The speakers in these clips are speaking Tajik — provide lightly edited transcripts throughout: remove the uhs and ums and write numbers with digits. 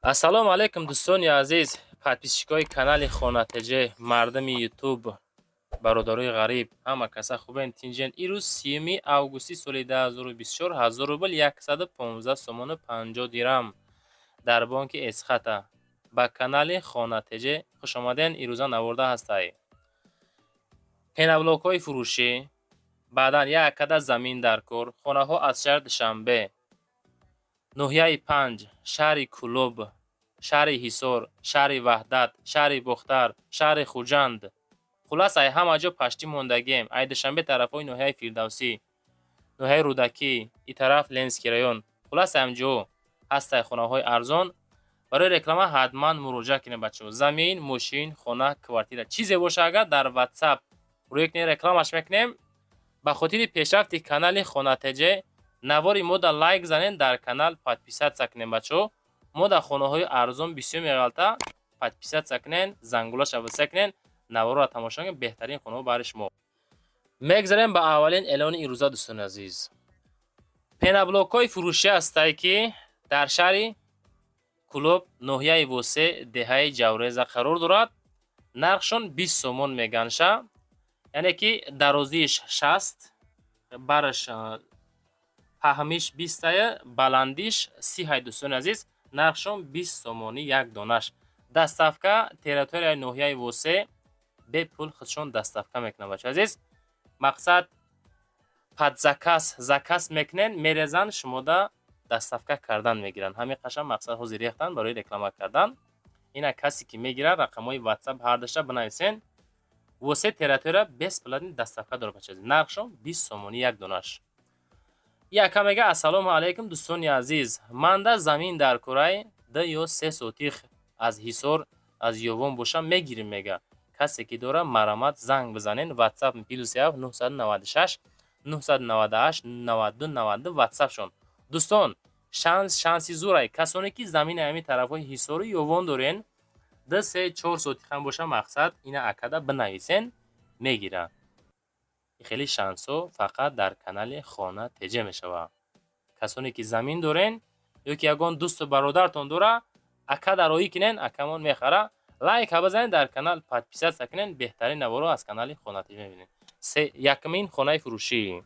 Ассалому алайкум, дӯстони азиз, подписчикои канали Хона ТЖ, мардуми Ютуб, бародарои ғариб, ҳама каса хубен, тинҷен? Ирӯз 30 августи соли 2024, 1000 рубл 115 сомону 50 дирам дар бонки Эсхата. Ба канали Хона ТЖ хушомаден. Ирӯза наворда ҳастай пеноблокҳои фурӯшӣ, баъдан як када замин дар кор. Хонаҳо аз шаҳри Душанбе, ноҳияи Панҷ, шаҳри Кӯлоб, шаҳри Ҳисор, шаҳри Ваҳдат, шаҳри Бохтар, шаҳри Хуҷанд, хулас, ай ҳама ҷо паштӣ мондагием. Ай Душанбе тарафҳои ноҳияи Фирдавсӣ, ноҳияи Рӯдакӣ, и тараф Ленинский район, хулас, ҳамҷо ҳастай хонаҳои арзон. Барои реклама ҳатман муроҷиат кунед, бачаҳо. Замин, мошин, хона, квартира, чизе боша, агар дар Ватсап рӯй кунед, рекламаш мекунем. Ба хотири пешрафти канали Хона ТЖ навори мода лайк занед, дар канал подписаться кунед, бачаҳо. Мо дар хонаҳои арзон бисёр меғалта. Подписаться кунед, зангулаша васа кунед, наворро тамошо кунед. Беҳтарин хонаҳо барои шумо. Мегзарем ба аввалин эълони ирӯза, дӯстони азиз. Пеноблокҳои фурӯшӣ ҳастае, ки дар шаҳри Кӯлоб, ноҳияи Восе, деҳаи Ҷавреза қарор дорад. Нархшон 20 сомон меганша, яъне ки дарозиш 60, бараш паҳмиш 20-ая, баландиш 30 ҳай. Дӯстони азиз, нархшон 20 сомонӣ як донаш. Доставка территорияи ноҳияи Восе бепул худшон доставка мекунанд, бачаҳои азиз. Мақсад, под заказ заказ мекунен, мерезанд, шумода доставка кардан мегиранд. Ҳамин қашан мақсад ҳозир рехтан барои реклама кардан. Ина, касе ки мегирад, рақамҳои Ватсап ҳардаша бинависен. Восе территория бесплатный доставка дорад, бачаҳои азиз. Нархшон 20 сомонӣ як донаш. Яка мега: «Ассалому алайкум, дӯстони азиз, манда замин дар курай 2 ё 3 сотих аз Ҳисор, аз Ёвон боша, мегирем», мега. Касе ки дора, марамат, занг бизанен. Ватсап +7 996 998 92 92 ватсапшон. Дӯстон, шанс, шанси зурай. Касоне ки замини ҳамин тарафҳои Ҳисору Ёвон дорен, 2, 3, 4 сотихам боша, мақсад, ина акада бинависен, мегира. Хеле шансҳо фақат дар канали Хона ТЖ мешавад. Касоне ки замин дорен ё ки ягон дӯсту бародартон дора, акада роҳӣ кунен, акамон мехара. Лайка бизанед, дар канал подписаться кунен. Беҳтарин наворо аз канали Хона ТЖ мебинед. Якумин хонаи фурӯшӣ.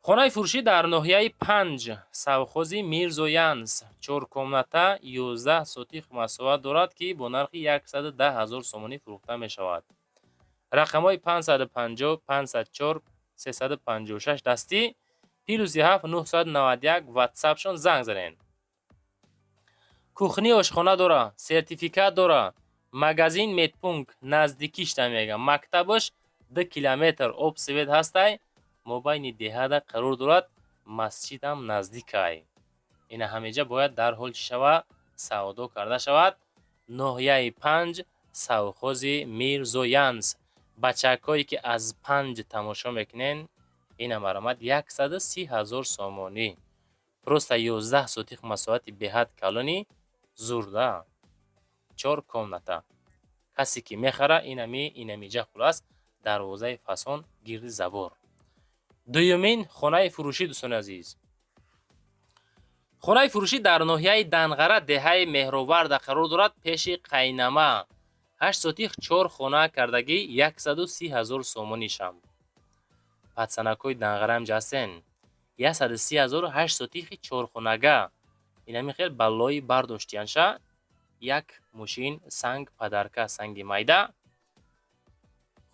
Хонаи фурӯшӣ дар ноҳияи Панҷ, совхози Мирзоянс, чоркомната, 11 сотих масоҳат дорад, ки бо нархи 110 000 сомонӣ фурӯхта мешавад. Рақамҳои 550 504 356 дастӣ, +7 991 ватсапшон, занг занед. Кухни, ошхона дора, сертификат дора, магазин, медпункт наздикишта, мега, мактабаш 2 километр, об, свет ҳастай, мобайни деҳада қарор дорад, масҷидам наздикай. Ина ҳамеҷа бояд дарҳол чӣ шавад? Савдо карда шавад. Ноҳияи Панҷ, совхози Мирзоянс. Бачакҳое ки аз Панҷ тамошо мекунен, ина марамат, 130 000 сомонӣ. Просто 11 сотих масоҳати беҳад калони зурда, чор комната. Касе ки мехара, инами инамиҷа, хулас, дарвозаи фасон, гирди забор. Дуюмин хонаи фурӯшӣ, дӯстони азиз. Хонаи фурӯшӣ дар ноҳияи Данғара, деҳаи Меҳроварда қарор дорад, пеши Қайнама, 8 сотих, чор хона кардагӣ, 130 000 сомонишам. Пацанакҳои Данғара ҳамҷа ҳастен? 130 000, 8 сотихи чорхонага. Инами хел баллои бардоштиянша, як мошин санг падарка, санги майда.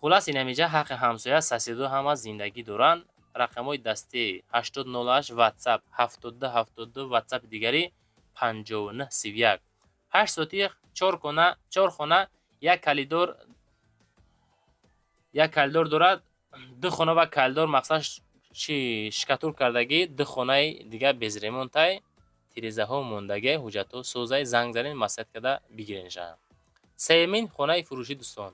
Хулас, инамиҷа ҳаққи ҳамсоя, соседо ҳама зиндагӣ доранд. Рақамҳои дастӣ 8008 ватсап, 72 72 ватсапи дигари, 59 31. 8 сотих, чор хона, як коридор, як коридор дорад, ду хона ва коридор, мақсад, чи штукатур кардагӣ, ду хонаи дигар без ремонтай, тирезаҳо мондагӣ, ҳуҷҷатҳо созай. Занг занед, маслиҳат карда бигиренша. Сеюмин хонаи фурӯшӣ, дӯстон.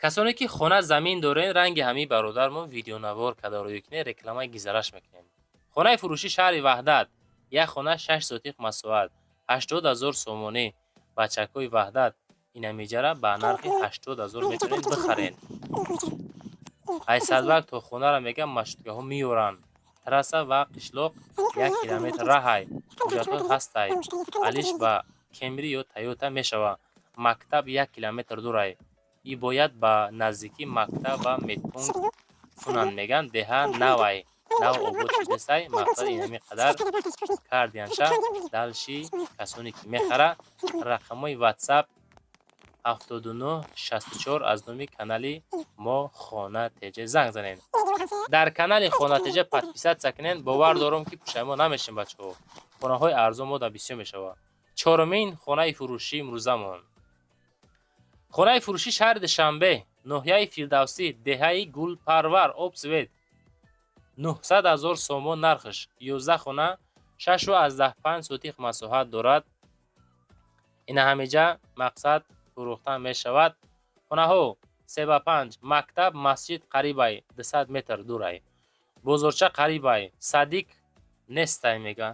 Касоне ки хона, замин дорен, ранги ҳамин бародармон видеонавор карда рӯй кунед, рекламаи гизараш мекунем. Хонаи фурӯшӣ, шаҳри Ваҳдат, як хона, 6 сотих масоҳат, 80 000 сомонӣ. Бачакҳои Ваҳдат, инамиҷара ба нархи 80 000 метавонед бихаред. Айсадбак то хонаро, мегам, маршруткаҳо меёранд. Трасса ва қишлоқ 1 километр раҳай. Ҳуҷҷатҳо ҳастай. Алиш ба Кемри ё Тойота мешавад. Мактаб 1 километр дурай. И бояд ба наздикӣ мактаб ва медпункт кунанд, мегӯянд. Деҳа навай, нав обод шудестай. Мақсад инами қадар кардиянша. Дальше касоне ки мехара, рақамҳои Ватсап 7964, аз номи канали мо Хона ТЖ занг занед. Дар канали Хона ТЖ подписаться кунед. Бовар дорам, ки пушаймон намешем, бачаҳо. Хонаҳои арзон мода бисёр мешавад. Чорумин хонаи фурӯшии имрӯзамон: хонаи фурӯшӣ, шаҳри Душанбе, ноҳияи Фирдавсӣ, деҳаи Гулпарвар, об, свет. 900 000 сомон нархш, 11 хона, 6,5 сотих масоҳат дорад. Ина ҳамиҷа мақсад фурӯхта мешавад. Хонаҳо 3 ба 5, мактаб, масҷид қарибай, 200 метр дурай, бозорча қарибай, садик нестай, мега,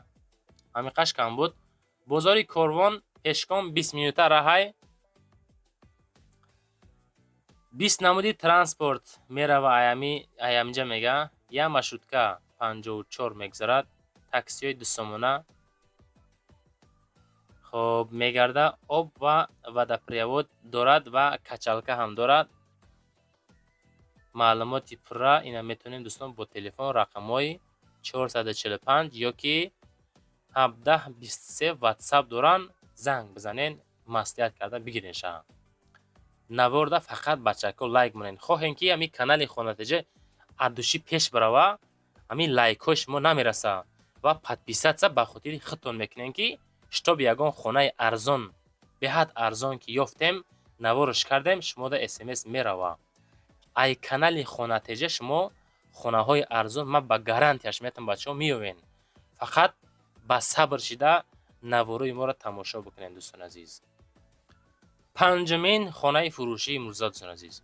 ҳамиқаш кам буд. Бозори Корвон пешком 20 минута раҳай. 20 намуди транспорт мерава аямиҷа, мега. Як маршрутка 54 мегузарад, таксиҳои 2 сомона. Хоб, мегарда. Об ва водопровод дорад ва качалка ҳам дорад. Маълумоти пурра ина метавонем, дӯстон, бо телефон рақамҳои 445 ёки 1723 Ватсап доранд, занг бизанен, маслиҳат карда бигирен. Шаҳ наворда фақат, бачако, лайк монед. Хоҳем, ки ҳамин канали Хона ТЖ аддушӣ пеш барава. Ҳамин лайкҳои шумо намераса ва подписаться ба хотири худтон мекунем, ки чтобы ягон хонаи арзон, беҳад арзон ки ёфтем, наворш кардем, шумода СМС мерава. Ай канали Хона ТЖ шумо хонаҳои арзон, ман ба гарантияш метавон, бачаҳо, меёвен. Фақат ба сабр шида наворои моро тамошо бикунед, дӯстони азиз. Панҷумин хонаи фурӯшии имрӯза, дӯстони азиз: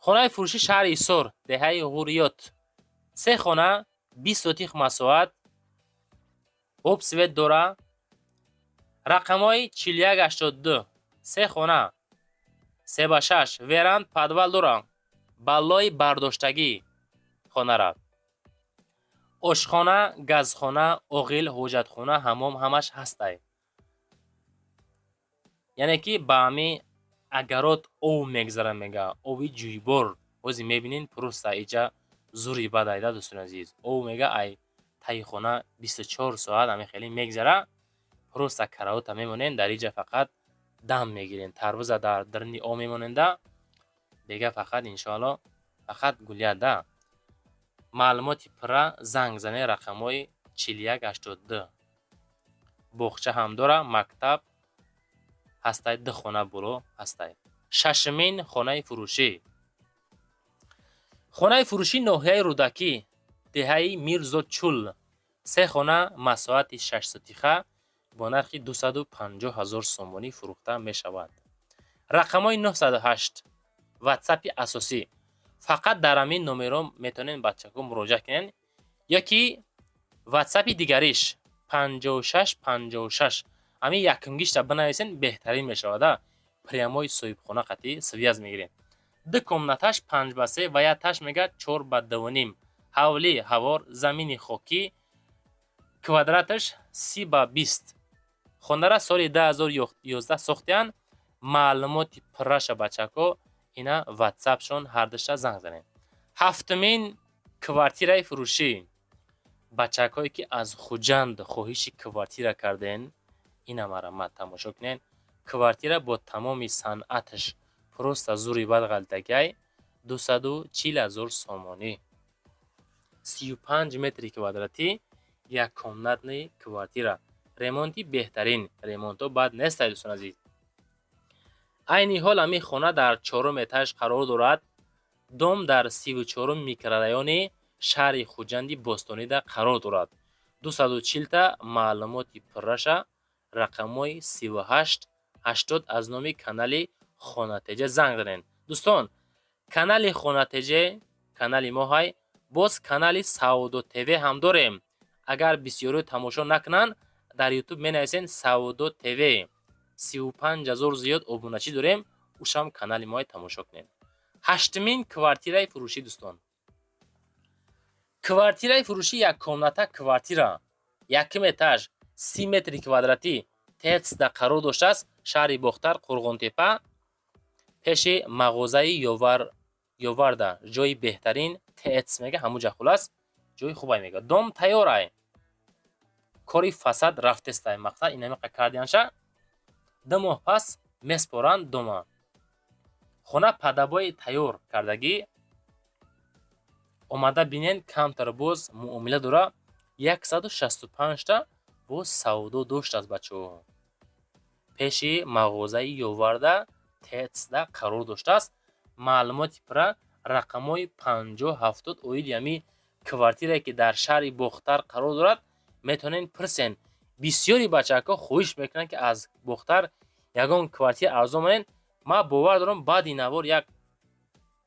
хонаи фурӯшӣ, шаҳри Ҳисор, деҳаи Ғуриёт, се хона, 20 сотих масоҳат, об, свет дора. Рақамҳои 4182, се хона, 3 ба 6, веранда, подвал дора, баллои бардоштагӣ хонара, ошхона, газхона, оғил, ҳоҷатхона, ҳамом ҳамаш ҳастай. Яъне ки ба ҳами огород об мегзара, мега, оби ҷӯйбор. Ҳози мебинед, просто иҷа зури бад айда, дӯстони азиз. Об, мега, ай таи хона 24 соат ҳами хеле мегзара. Просто караота мемонед дар иҷа, фақат дам мегирен, тарбуза дар даруни об мемоненда, бега фақат, иншоалло, фақат гулияда. Маълумоти пурра занг занед рақамҳои 4182. Боғча ҳам дора, мактаб ҳастай, ду хона боло ҳастай. Шашумин хонаи фурӯшӣ: хонаи фурӯшӣ, ноҳияи Рӯдакӣ, деҳаи Мирзочул, се хона, масоҳати 6 сотиха, бо нархи 250 ҳазор сомонӣ фурӯхта мешавад. Рақамҳои 908, Ватсапи асосӣ. Фақат дар ҳамин номерҳо метавонед, бачаҳо, муроҷиат кунед ё ки Ватсапи дигариш 56 56. Ҳамин якумгишта бинависен, беҳтарин мешавада, прямой соҳибхона қатъи связь мегирем. Ду комнаташ 5 ба 3 ва якташ, мега, 4 ба 2,5. Ҳавлӣ ҳавор, замини хокӣ, квадраташ 30 ба 20. Хонара соли 2011 сохтиянд. Маълумоти пурраша, бачако, ина Ватсапшон, ҳардуша занг занед. Ҳафтумин квартираи фурӯшӣ: бачакҳое ки аз Хуҷанд хоҳиши квартира карден, ина марамат тамошо кунед. Квартира бо тамоми санъаташ, просто зури бад ғалтагиай, 240 000 сомонӣ, 35 метри квадратӣ, яккомнатный квартира, ремонти беҳтарин, ремонтҳо бад нестай, дӯстон азиз. Айни ҳол ҳамин хона дар чорум этаж қарор дорад. Дом дар 34-ум микрорайони шаҳри Хуҷанди бостонида қарор дорад. 240-та. Маълумоти пурраша рақамҳои 38 80, аз номи канали Хона ТЖ занг занед. Дӯстон, канали Хона ТЖ канали мо ҳай, боз канали Савдо ТВ ҳам дорем. Агар бисёриҳо тамошо накунанд, дар Ютуб менависен Савдо ТВ, 35 000 зиёд обуначӣ дорем. Ушам канали мои тамошо кунед. Ҳаштумин квартираи фурӯшӣ, дӯстон: квартираи фурӯшӣ, яккомната квартира. Якум этаж, 30 метри квадратӣ, ТЭЦда қарор доштааст, шаҳри Бохтар, Қурғонтепа, пеши мағозаи Ёварда. Ҷои беҳтарин ТЭЦ мега, ҳамуҷа. Хулас, ҷои хубай мега. Дом тайёрай, кори фасад рафтестай. Мақсад, инамиқа кардианша, 2 моҳ пас меспоранд дома. Хона под обои тайёр кардагӣ. Омада бинен, камтар боз муомила дора. 165та боз савдо доштааст, бачаҳо. Пеши мағозаи Ёварда, ТЭЦда қарор доштааст. Маълумоти пурра рақамҳои 50 70 оиди ҳами квартирае, ки дар шаҳри Бохтар қарор дорад, метавонед пурсен. Бисёри бачаҳако хоҳиш мекунанд, ки аз Бохтар ягон квартира арзон монед. Ман бовар дорам, баъди навор як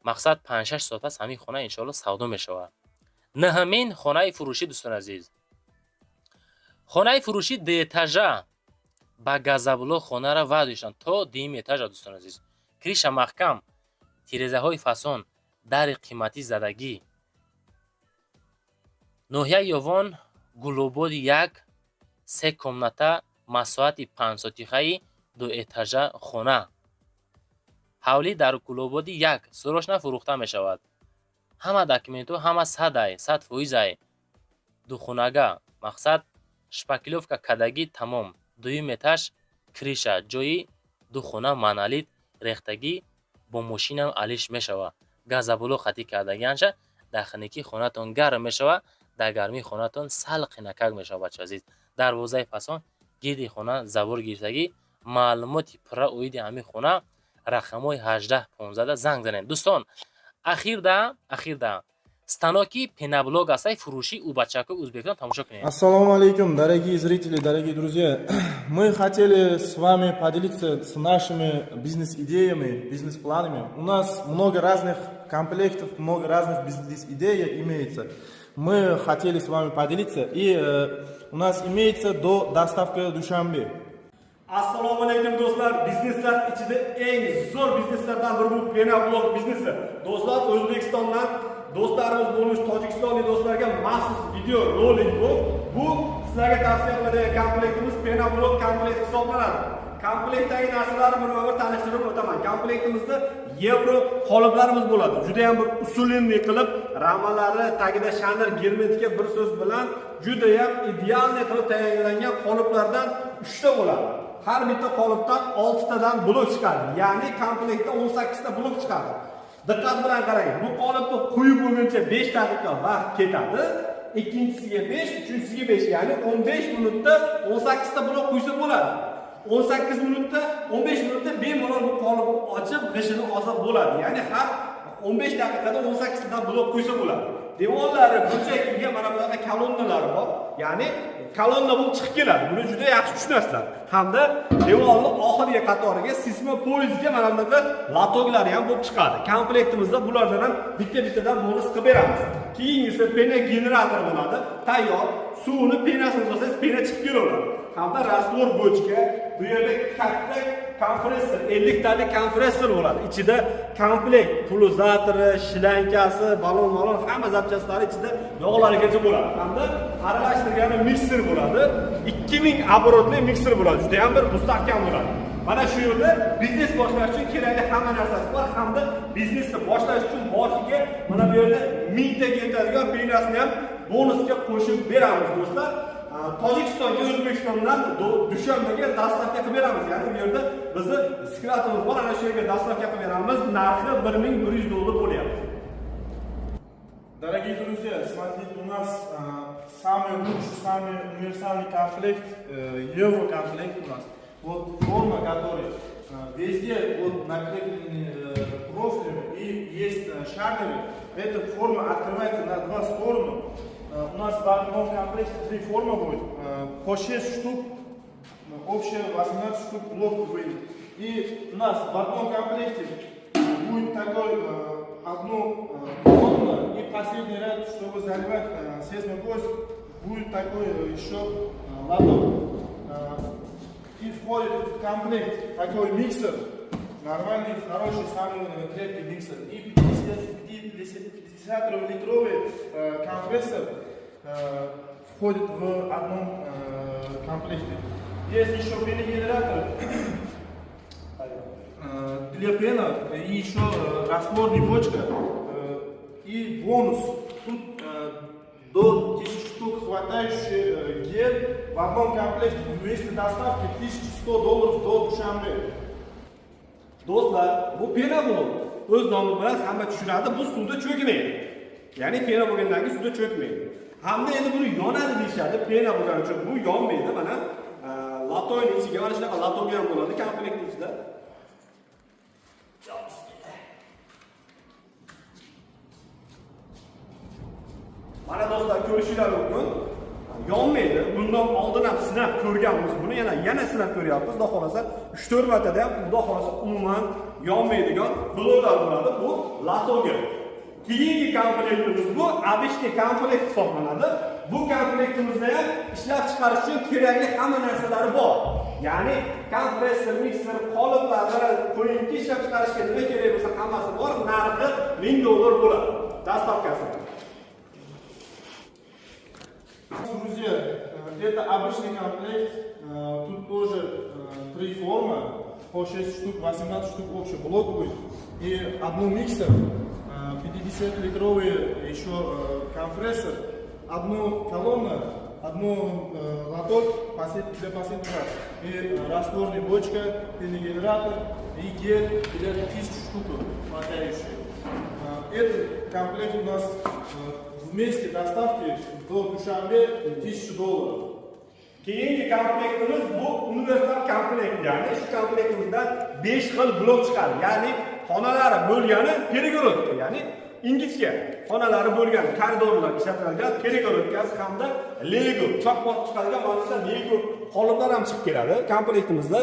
мақсад 5-6 соат пас ҳамин хона, иншоалло, савдо мешавад. Наҳамин хонаи фурӯшӣ, дӯстони азиз, хонаи фурӯшӣ дуэтажа, ба газоблок хонара ваъд доштанд то дуюм этажа. Дӯстони азиз, крыша маҳкам, тирезаҳои фасон, дари қиматӣ задагӣ. Ноҳияи Ёвон, Гулободи 1, се комната, масоҳати 5 сотихаи дуэтажа хона. Ҳавлӣ дар Гулободи 1 срочно фурӯхта мешавад. Ҳама документҳо ҳама садай, 100%-ай. Духонага, мақсад, шпаклёвка кардагӣ тамом. Дуюм этаж, крыша, ҷои ду хона, монолит рехтагӣ, бо мошинам алиш мешавад. Газоблок хатӣ кардагианша, дар хунукӣ хонатон гарм мешавад, дар гармии хонатон салқинакак мешавад. Бачаи азиз, дарвозаи фасон, гирди хона забор гирифтагӣ. Маълумоти пурра оиди ҳамин хона рақамҳои 18 15да занг занед. Дӯстон, ахирда станоки пеноблок астаи фурӯшӣ у бачаҳакои Ӯзбекистон, тамошо кунед. Ассалому алейкум, дорогие зрители, дорогие друзья. Мы хотели с вами поделиться с нашими бизнес-идеями, бизнес-планами. У нас много разных комплектов, много разных бизнес-идей имеется. Мы хотели с вами поделиться. И у нас имеется до доставка Душанбе. Assalomu alaykum, do'stlar. Bizneslar ichida eng zo'r bizneslardan biri bu penoblok biznesi. Do'stlar, O'zbekistondan do'stlarimiz bo'lmish tojikistonlik do'stlarga maxsus video rolik bu. Bu sizlarga tavsiya qiladigan komplektimiz penoblok komplekt hisoblanadi. Komplektdagi narsalarni birma bir tanishtirib o'taman. Komplektimizda yevro qoliplarimiz bo'ladi. Juda ham bir усиленный qilib, ramalari tagida shanir germetika, bir so'z bilan juda ham идеальный qilib tayyorlangan qoliplardan 3 ta bo'ladi. Har bitta qolipdan 6 tadan blok chiqadi. Ya'ni komplektda 18 ta blok chiqadi. Diqqat bilan qarang. Bu qolipni quyib bo'lguncha 5 daqiqa vaqt ketadi. Ikkinchisiga 5, uchinchisiga 5, ya'ni 15 minutda 18 ta blok quysa bo'ladi. 18 minutda, 15 minutda bemalol bu qolipni ochib, g'ishini olsa bo'ladi. Ya'ni har 15 daqiqada 18 tadan blok quysa bo'ladi. Devorlari burchagiga mana bunaqa kolonnalari bor. Ya'ni kolonna bo'lib chiqib keladi. Buni juda yaxshi tushunasizlar. Hamda devorni oxirgi qatoriga seysmo poyezdga mana bunaqa lotoklari ham bo'lib chiqadi. Komplektimizda bulardan ham bitta-bittadan bonus qilib beramiz. Keyingisi пена generator bo'ladi. Tayyor suvni пена sini solsangiz, пена chiqib kelaveradi. Hamda раствор bochka, bu yerda katta kompressor, 50 talik kompressor bo'ladi. Ichida komplekt pulsatori, shlankasi, balon malon, hamma запчасть lari ichida, yog'larigacha bo'ladi. Hamda aralashtirgani mikser bo'ladi. 2000 оборот li mikser bo'ladi. Juda ham bir mustahkam bo'ladi. Mana shu yerda biznes boshlash uchun kerakli hamma narsasi bor hamda biznesni boshlash uchun boshiga mana bu yerda 1000 taga yetadigan пена sini ham bonusga qo'shib beramiz, do'stlar. Tojikistonga O'zbekistondan Dushanbega доставка qilib beramiz. Ya'ni u yerda bizni склад imiz bor, ana shu yerga доставка qilib beramiz. Narxi 1100 dollar bo'lyapti. Дорогие друзья, смотрите, у нас самый лучший, самый универсальный комплект, еврокомплект у нас. Вот форма, который везде вот наклеены профилями и есть шарниры. Эта форма открывается на два стороны. У нас в одном комплекте три формы будет, по 6 штук, общее 18 штук блок выйдет. И у нас в одном комплекте будет такой одну колонна и последний ряд, чтобы заливать сейсмопояс, будет такой еще лоток. И входит в комплект такой миксер, нормальный, хороший, самый крепкий миксер. И 50-литровый компрессор. входит в одном комплекте. Есть еще пеногенератор для пена и еще растворная бочка и бонус. Тут до 1000 штук хватающий гель в одном комплекте вместе доставки 1100 долларов до Душанбе. Do'stlar, bu пеноблок o'z nomi bilan hamma tushunadi, bu suvda cho'kmaydi. Ya'ni пена bo'lgandan keyin suvda cho'kmaydi. Hamda endi buni yonadi deyishadi, пена bo'lgani uchun bu yonmaydi. Mana лоток ni ichiga mana shunaqa лоток ham bo'ladi komplektni ichida. Mana do'stlar, ko'rishinglar mumkin. Yonmaydi. Bundan oldin ham sinab ko'rganmiz buni, yana sinab ko'ryapmiz. Xudo xohlasa 3-4 martada ham, xudo xohlasa, umuman yonmaydigan bloklar bo'ladi. Bu лоток i. Keyingi komplektimiz bu обычный komplekt hisoblanadi. Bu komplektimizda ham ishlab chiqarish uchun kerakli hamma narsalari bor. Ya'ni kompressor, mikser, qoliplari, qo'yinki ishlab chiqarishga nima kerak bo'lsa hammasi bor. Narxi 1000 dollar bo'ladi. Доставка si. Друзья, это обычный комплект. Тут тоже три формы, по 6 штук, 18 штук общий блок будет. И одну миксер, 50-литровый еще компрессор, одну колонну, одну лоток для последний раз. И растворная бочка, пеногенератор и гель для 1000 штук хватающие. Этот комплект у нас вместе доставки до Душанбе 1000 долларов. Keyingi komplektimiz bu universal komplekt, ya'ni shu komplektimizdan 5 xil blok chiqadi. Ya'ni xonalari bo'lgani перегородка, ya'ni ingichka xonalari bo'lgan koridorlar ishlatiladigan перегородка si hamda Lego choq bosib chiqadigan mana shu Lego qoliplar ham chiqib keladi. Komplektimizda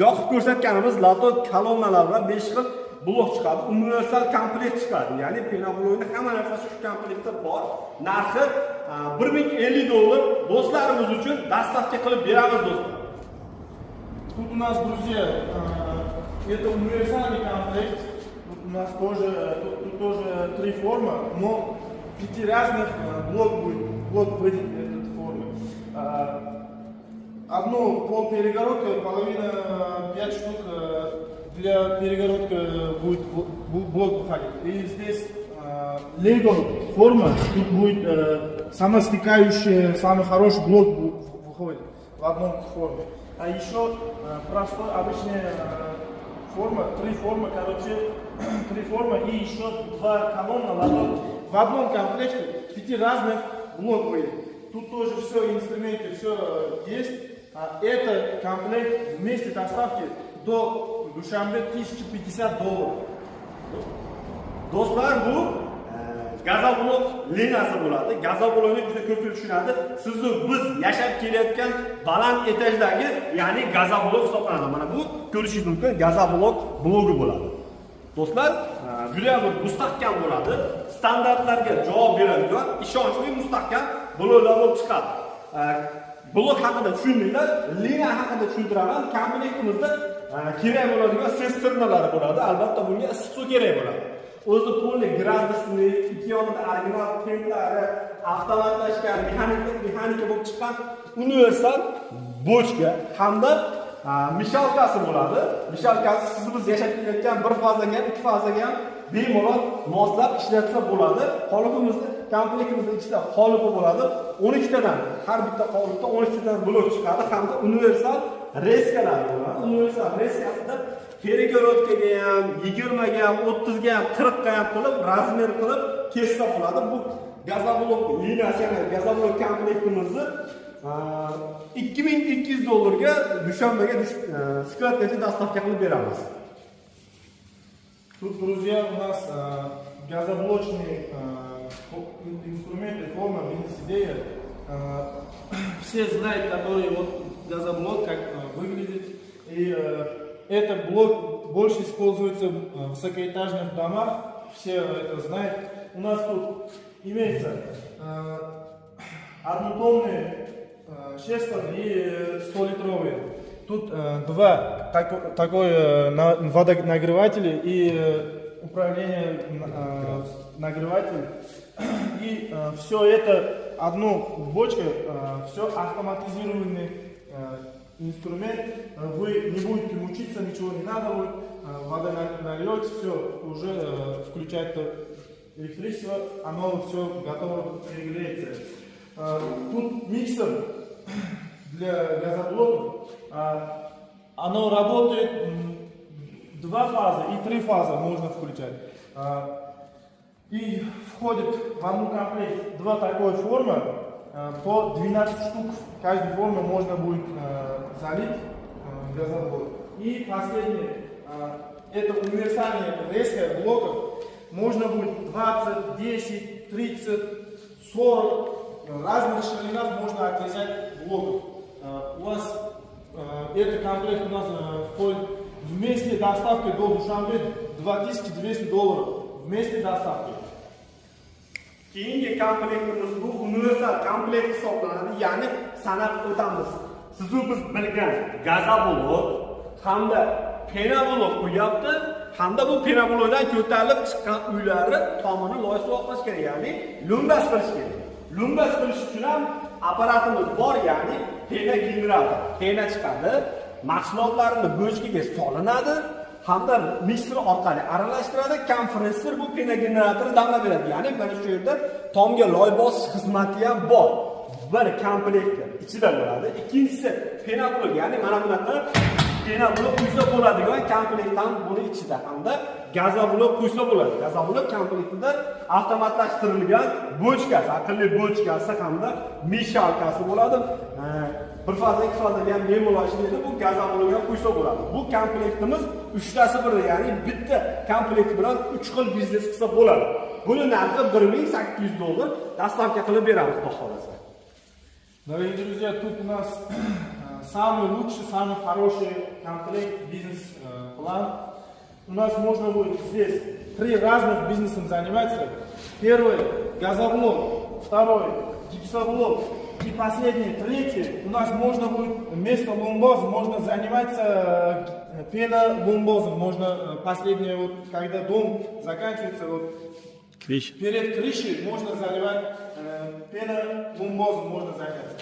yoqib ko'rsatganimiz лоток, kolonnalar bilan 5 xil blok chiqadi, universal komplekt chiqadi. Ya'ni пеноблок ni hamma narsasi shu komplektda bor. Narxi 1050 dollar. Do'stlarimiz uchun доставка qilib beramiz, do'stlar. Тут у нас, друзья, это универсальный комплект. Тут у нас тоже, тут тоже три формы, но пяти разных блок будет, блок выйдет этот формы. Одну пол перегородка, половина 5 штук для перегородки будет блок выходить. И здесь Лего форма, тут будет самостыкающий, самый хороший блок выходит в одном форме. А еще простой, обычная форма, три формы, короче, три формы и еще два колонна лоток. В одном комплекте пяти разных блок выйдет. Тут тоже все инструменты, все есть. А это комплект вместе доставки до Душанбе 1050 долларов. Do'stlar, bu gazoblok liniyasi bo'ladi. Gazoblokni juda ko'pchilik tushunadi. Sizu biz yashab kelayotgan baland etajdagi, ya'ni gazoblok hisoblanadi. Mana bu ko'rishingiz mumkin, gazoblok blogi bo'ladi. Do'stlar, juda ham bir mustahkam bo'ladi. Standartlarga javob beradigan, ishonchli mustahkam bloklar bo'lib chiqadi. Blok haqida tushundinglar, liniya haqida tushuntiraman. Komplektimizda kerak bo'ladigan sisternalar bo'ladi. Albatta bunga issiq suv kerak bo'ladi. O'zi полный градусный, ikki yonida original tentlari, avtomatlashgan, mexanika bo'lib chiqqan universal bochka hamda мешалка si bo'ladi. Мешалка si siz biz yashab kelayotgan bir fazaga ham, ikki fazaga ham bemalol moslab ishlatsa bo'ladi. Qolipimizni, komplektimizning ichida qolipi bo'ladi. 12 tadan, har bitta qolipda 12 tadan blok chiqadi hamda universal резка lar bo'ladi. Universal резка sida перегородка ga ham, 20 ga ham, 30 ga ham, 40 ga ham qilib, размер qilib kessa bo'ladi. Bu gazoblok liniyasi, ya'ni gazoblok komplektimizni 2200 dollarga Dushanbega склад gacha доставка qilib beramiz. Тут, друзья, у нас газоблочные инструменты, форма, бизнес-идея. Все знают, который вот газоблок, как выглядит. И этот блок больше используется в высокоэтажных домах. Все это знают. У нас тут имеется однотонные шестон и 100-литровые. Тут два такой водонагреватели и управление нагревателем. И все это Одну бочка, все автоматизированный инструмент. Вы не будете мучиться, ничего не надо будет. Вода нальете, все, уже включает электричество, оно все готово, перегреется. Тут миксер для газоблоков. Оно работает два фазы и три фазы можно включать. И входит в одну комплект два такой формы, по 12 штук каждой формы можно будет залить газоблок. И последнее, это универсальная резка блоков. Можно будет 20, 10, 30, 40 разных ширинах можно отрезать блоков. У вас этот комплект у нас входит вместе доставкой до Душанбе 2200 долларов. Вместе доставки. Keyingi komplektimiz bu universal komplekt hisoblanadi, ya'ni sanab o'tamiz. Sizu biz bilgan gazoblok hamda пеноблок quyapti hamda bu пеноблок dan ko'tarilib chiqqan uylari tomini loy suvoq qilish kerak, ya'ni lumbas qilish kerak. Lumbas qilish uchun ham apparatimiz bor, ya'ni пена generator, пена chiqadi, mahsulotlarni bochkaga solinadi hamda mikser orqali aralashtiradi. Kompressor bu пена generatori damlab beradi, ya'ni mana shu yerda tomga loy bosish xizmati ham bor, bir komplektni ichida bo'ladi. Ikkinchisi пеноблок, ya'ni mana bunaqa пеноблок quysa bo'ladigan komplekt ham buni ichida hamda gazoblok quysa bo'ladi. Gazoblok komplektida avtomatlashtirilgan bochkasi, aqlli bochkasi hamda мешалка si bo'ladi. Bir faza, ikki fazaga ham bemalol ishlaydi. Bu gazoblok ham quysa bo'ladi. Bu komplektimiz uchtasi bir, ya'ni bitta komplekt bilan uch xil biznes qilsa bo'ladi. Buni narxi 1800 dollar, доставка qilib beramiz, xudo xohlasa. Дорогие друзья, тут у нас самый лучший, самый хороший комплект, бизнес-план. У нас можно будет здесь три разных бизнесом заниматься. Первый – газоблок, второй – гипсоблок и последний, третий, у нас можно будет вместо ломбоз, можно заниматься пеноломбозом. Можно последнее, вот, когда дом заканчивается, вот, Крыша. Перед крышей можно заливать пенолумбозом, можно заняться.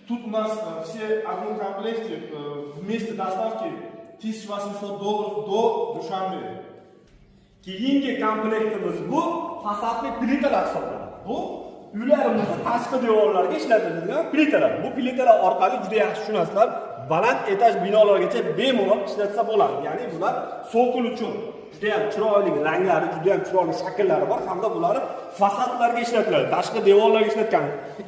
Тут у нас все в одном комплекте вместе доставки 1800 долларов до Душанбе. Keyingi komplektimiz bu fasadli plitalar hisoblanadi. Bu uylarimizni tashqi devorlarga ishlatiladigan plitalar. Bu plitalar orqali, juda yaxshi tushunasizlar, baland etaj binolargacha bemalol ishlatsa bo'ladi. Ya'ni bular цоколь uchun juda ham chiroyli ranglari, juda ham chiroyli shakllari bor hamda bular fasadlarga ishlatiladi, tashqi devorlarga ishlatgan.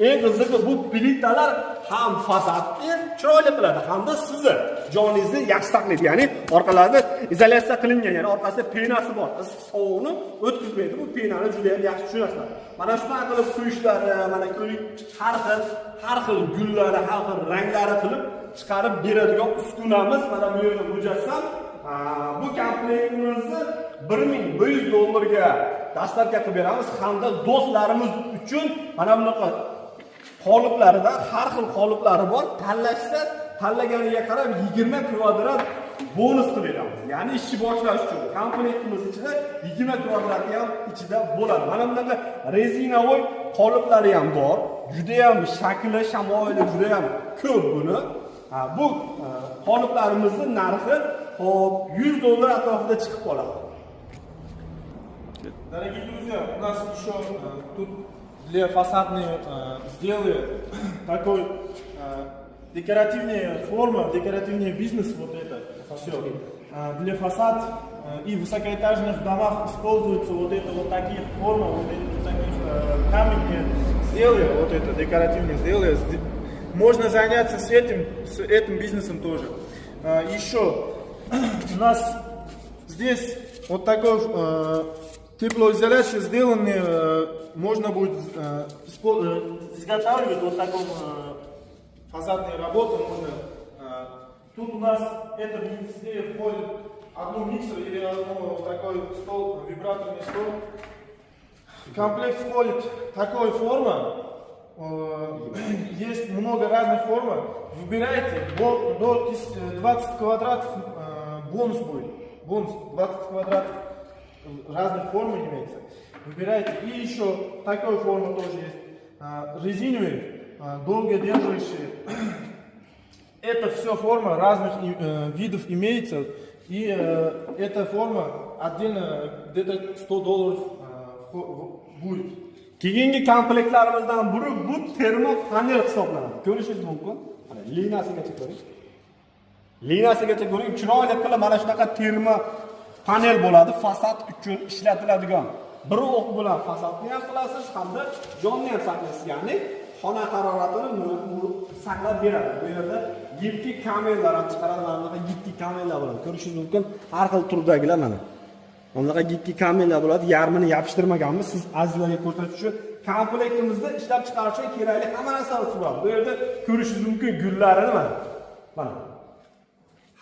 Eng qizig'i, bu plitalar ham fasadni chiroyli qiladi hamda sizni joningizni yaxshi saqlaydi. Ya'ni orqalarida izolyatsiya qilingan, ya'ni orqasida пена si bor, issiq sovuqni o'tkazmaydi. Bu пена ni juda ham yaxshi tushunasizlar. Mana shunaqa qilib quyishlari, mana ko'ring, har xil, har xil gullari, har xil ranglari qilib chiqarib beradigan uskunamiz mana bu yerda mujassam. Bu komplektimizni 1100 dollarga доставка qilib beramiz hamda do'stlarimiz uchun mana bunaqa qoliplaridan, har xil qoliplari bor, tanlashsa, tanlaganiga qarab 20 kvadrat bonus qilib beramiz. Ya'ni ishni boshlash uchun komplektimiz ichida 20 kvadrati ham ichida bo'ladi. Mana bunaqa резиновой qoliplari ham bor, judayam shakli, shamoyili judayam ko'p buni. Ha, bu qoliplarimizni narxi, hop, 100 dollar atrofida chiqib qoladi. Дорогие друзья, у нас еще тут для фасадной сделали такой декоративная форма, декоративный бизнес, вот это все. Для фасад и высокоэтажных домах используются вот это вот такие формы, вот эти вот таких каменные сделали, вот это декоративные сделали. Можно заняться с этим бизнесом тоже. Еще у нас здесь вот такой теплоизоляция сделанный, можно будет изготавливать вот таком фасадные работы можно. Тут у нас эта бизнес-идея входит одну миксер или одну вот такой стол, вибраторный стол. В комплект входит такой форма. Есть много разных форм. Выбирайте, до 20 квадратов бонус будет. Бонус 20 квадратов разных форм имеется. Выбирайте. И еще такой форма тоже есть. Резиновые, долго держащие. Это все форма разных видов имеется. И эта форма отдельно где-то 100 долларов будет. Keyingi komplektlarimizdan biri bu termo panel hisoblanadi. Ko'rishingiz mumkin. Mana, liniyasigacha ko'ring. Liniyasigacha ko'ring. Chiroyli qilib mana shunaqa termo panel bo'ladi, fasad uchun ishlatiladigan. Bir o'q bilan fasadni ham qilasiz hamda jonni ham saqlaysiz, ya'ni xona haroratini saqlab beradi. Bu yerda гибкий камень lar ham chiqaradi, mana bunaqa гибкий камень lar bo'ladi. Ko'rishingiz mumkin, har xil turdagilar mana. Bunaqa гибкий камень lar bo'ladi, yarmini yopishtirmaganmiz, siz azizlarga ko'rsatish uchun. Komplektimizda ishlab chiqarish uchun kerakli hamma narsamiz bor. Bu yerda ko'rishingiz mumkin gullarini mana. Mana.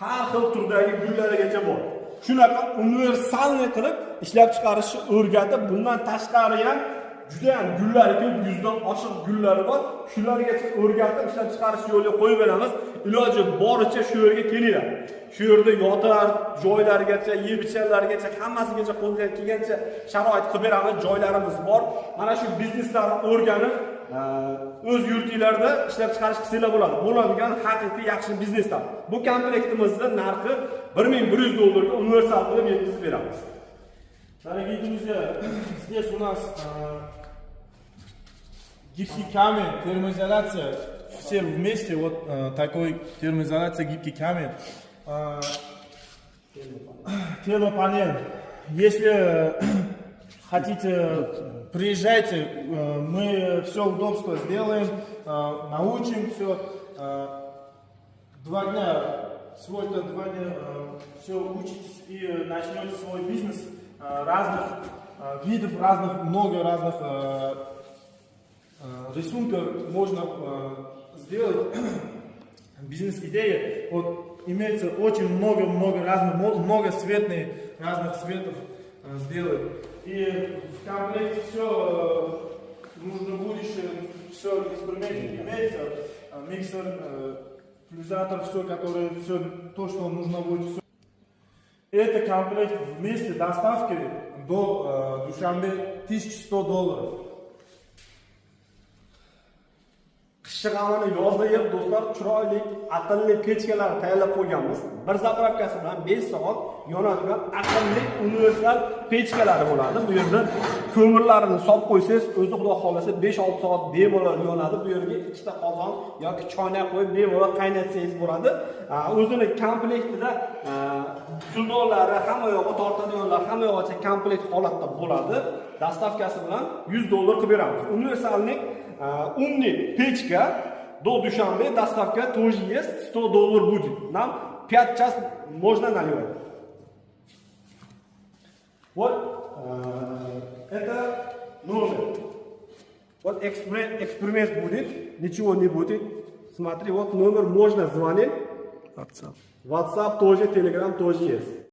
Har xil turdagi gullarigacha bor. Shunaqa универсальный qilib ishlab chiqarishni o'rgatib, bundan tashqari ham juda ham gullari ko'p, 100 dan oshiq gullari bor. Shulargacha o'rgatib, ishlab chiqarish yo'liga qo'yib beramiz. Iloji boricha shu yerga kelinglar. Shu yerda yotar joylarigacha, yeb icharlarigacha, hammasigacha qo'ldan kelgancha sharoit qilib beramiz, joylarimiz bor. Mana shu bizneslarni o'rganib, o'z yurtinglarda ishlab chiqarish qilsanglar bo'ladi. Bo'ladigan haqiqiy yaxshi bizneslar. Bu komplektimizni narxi 1100 dollarga universal qilib yetkazib beramiz. Дорогие друзья, здесь у нас гибкий камень, термоизоляция, все вместе, вот такой термоизоляция, гибкий камень. Термопанель. Если хотите, приезжайте, мы все удобство сделаем, научим все. 2 дня, свой-то 2 дня все учитесь и начнете свой бизнес разных видов, разных, много разных рисунков можно сделать. Бизнес-идеи. Вот имеется очень много-много разных, много цветных, разных цветов сделать. И в комплекте все нужно будущее, все инструменты имеется, миксер, пульсатор, все, которое, все то, что нужно будет, все. Это комплект вместе доставки до Душанбе 1100 долларов. Qishni g'amini yozda yeb, do'stlar, chiroyli, aqlli pechkalar tayyorlab qo'yganmiz. Bir заправка si bilan 5 soat yonadigan aqlli universal pechkalari bo'ladi. Bu yerda ko'mirlarini solib qo'ysangiz, o'zi, xudo xohlasa, 5-6 soat bemalol yonadi. Bu yerga ikkita qozon yoki choynak qo'yib, bemalol qaynatsangiz bo'ladi. O'zini komplektida guldonlari, hamma yog'i, tortadiganlar, hamma yog'icha komplekt holatda bo'ladi. Доставка si bilan 100 dollar qilib beramiz. Универсальный умный печка до Душанбе доставка тоже есть, 100 долларов будет. Нам 5 час можно наливать. Вот это номер. Вот эксперимент, эксперимент будет, ничего не будет. Смотри, вот номер, можно звонить. WhatsApp. WhatsApp тоже, Telegram тоже есть.